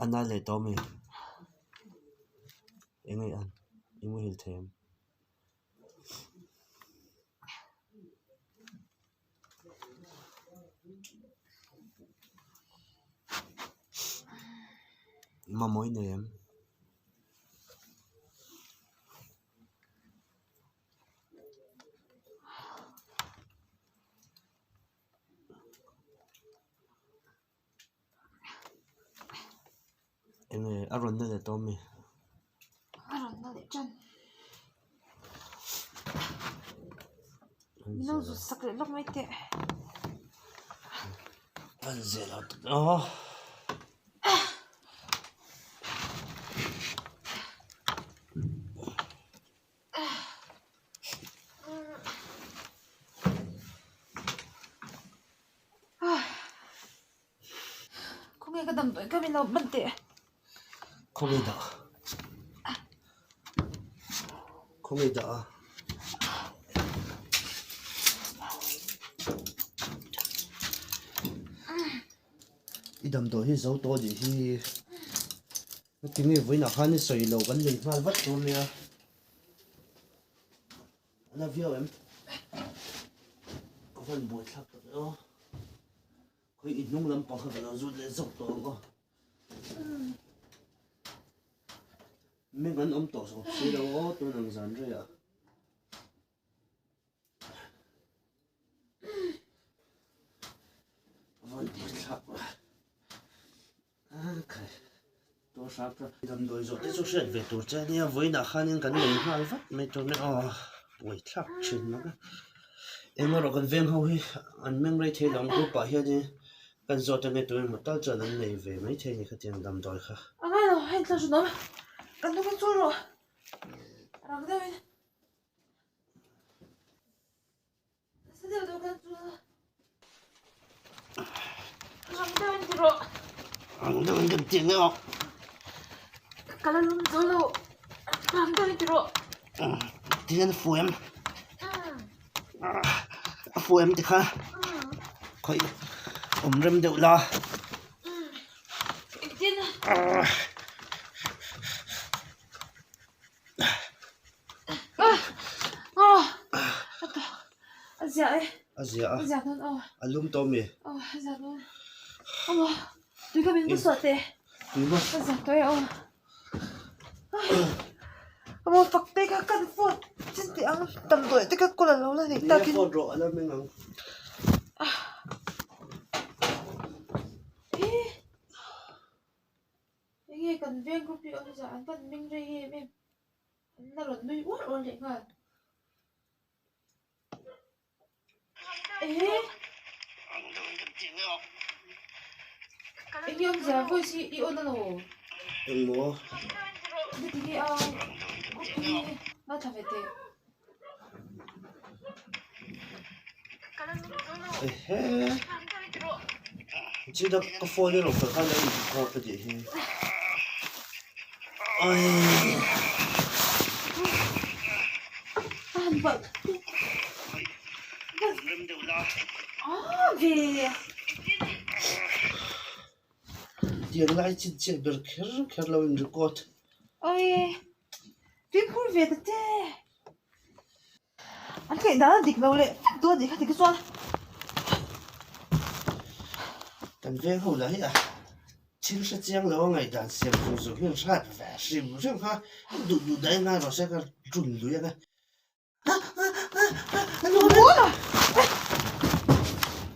A na leh tawh ami? Eng nge an? I muhil thei em? Mamawh i nei em? Eng nge a rawn na leh tawh ami? A rawn na leh tan. Min lo zut sak leh lawk mai teh. An zel a aw. Khawnge ka damdawi ka min lo ban teh. Khawnge dah? Khawnge dah a? I damdawi hi zo tawh anih hi. Tinge vawiinah khan i sawi lo kan lei nghal vat tur nia. A la viau em? Ka van buai thlak tak e aw. Khawi i hnung lampang kha ka lo zut leh zawk tawh ang aw. Meng an awm tawh zawk si lo aw tun ang zan rei ah. Van buai thlak Damdawi zawh te chu hriat ve tur che ania vawiinah khanin kan nei nghal vat mai tur nia aw buai thlak thin mak a eng erawh kan veng ho hi an meng rei thei lo ang group ah hianin kan zawt ange tu emaw tal chuan an nei ve mai thei a ni khatiang damdawi kha. A ngai lo hei tla hran awm kan hnung in chul rawh rang deuhin. Tihian a fu em a fu em tikha khawih awm rem deuh la. A zia a a lum tawh ami tui maw rawh a la meng ang. Enge kan veng group hi awm zah an van meng rei em em an la rawn nui uar uar leh nghal ehe enge awm zah voice hi i on a lo engmaw heti hi a group hi ngaithla ve teh ehe Chida ka phone erawh ka khan a in record a tih hi Tiang lai chin chiah ber kher kher lo in record. Fimkhur ve ta che. An theih dan a dik lo leh vek dawn anih kha ti chuan. Kan veng ho lah hi a thil hre chiang lo a ngaihdan siam zung zung hian hrat ve hrim hrim kha duh duh daih ngai rawh se ka run lui ang e.